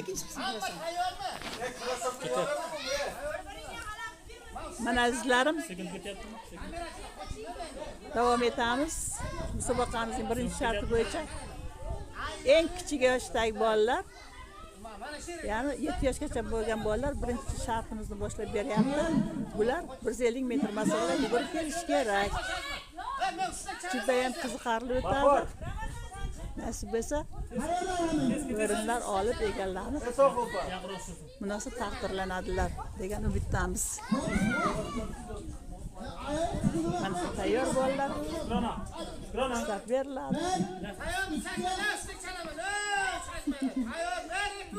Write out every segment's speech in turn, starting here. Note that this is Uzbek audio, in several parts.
Ikkinchi qism qilasan. Mana azizlarim, davom etamiz. Musobaqamizning birinchi sharti bo'yicha eng kichik yoshdagi bolalar, ya'ni 7 yoshgacha bo'lgan bolalar birinchi shartimizni boshlab beryapti. Bular 150 metr masofaga yugurib kelish kerak. Juda ham qiziqarli o'tadi. Nasib bo'lsa o'rinlar olib egallanib munosib taqdirlanadilar degan umiddamiz. Mana tayyor bolalar. Start beriladi.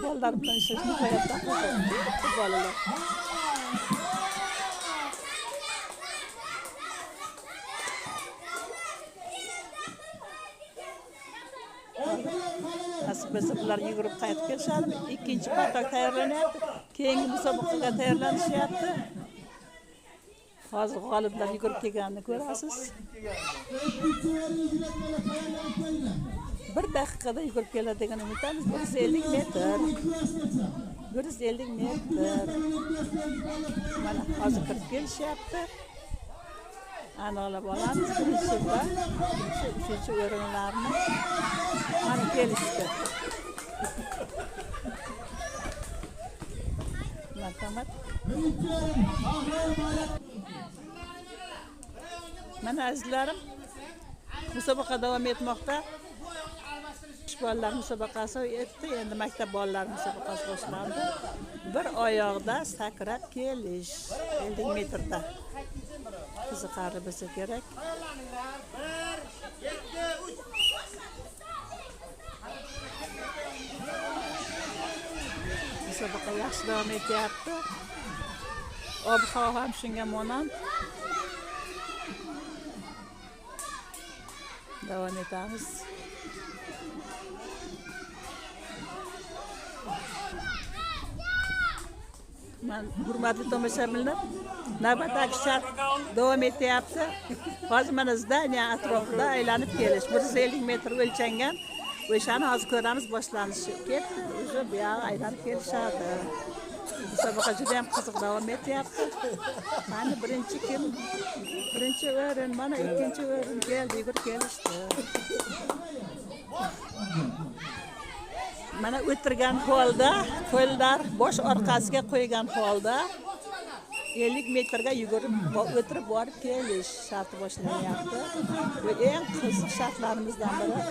Bolalar bilan ishlash nihoyatda qiziq bolalar. Nasib bo'lsa bular yugurib qaytib kelishadi. Ikkinchi patok tayyorlanyapti. Keyingi musobaqaga tayyorlanishyapti. Hozir g'oliblar yugurib kelganini ko'rasiz. Bir daqiqada yugurib keladi degan umiddamiz. 150 metr. 150 metr. Mana hozir kirib kelishyapti. Aniqlab olamiz birinchi va uchinchi o'rinlarni. Mana kelishdi. Marhamat. Mana azizlarim, musobaqa davom etmoqda. Bolalar musobaqasi o'tdi, endi maktab bolalari musobaqasi boshlandi. Bir oyoqda sakrab kelish 50 metrda. Qiziqarli bo'lsa kerak. 1 2 3. Musobaqa yaxshi davom etyapti. Ob-havo ham shunga monand. Davom etamiz. Man hurmatli tomoshabinlar, navbatdagi shart davom etyapti. Hozir mana zdaniya atrofida aylanib kelish 150 metr o'lchangan. O'shani hozir ko'ramiz, boshlanishi ketdi. O'sha bu yog'i aylanib kelishadi. Musobaqa juda ham qiziq davom etyapti. Mana birinchi kim? Birinchi o'rin, mana ikkinchi o'rin keldi, yugurib kelishdi. Mana o'tirgan holda, qo'llar bosh orqasiga qo'ygan holda 50 metrga yugurib o'tirib borib kelish sharti boshlanyapti. Bu eng qiziq shartlarimizdan biri.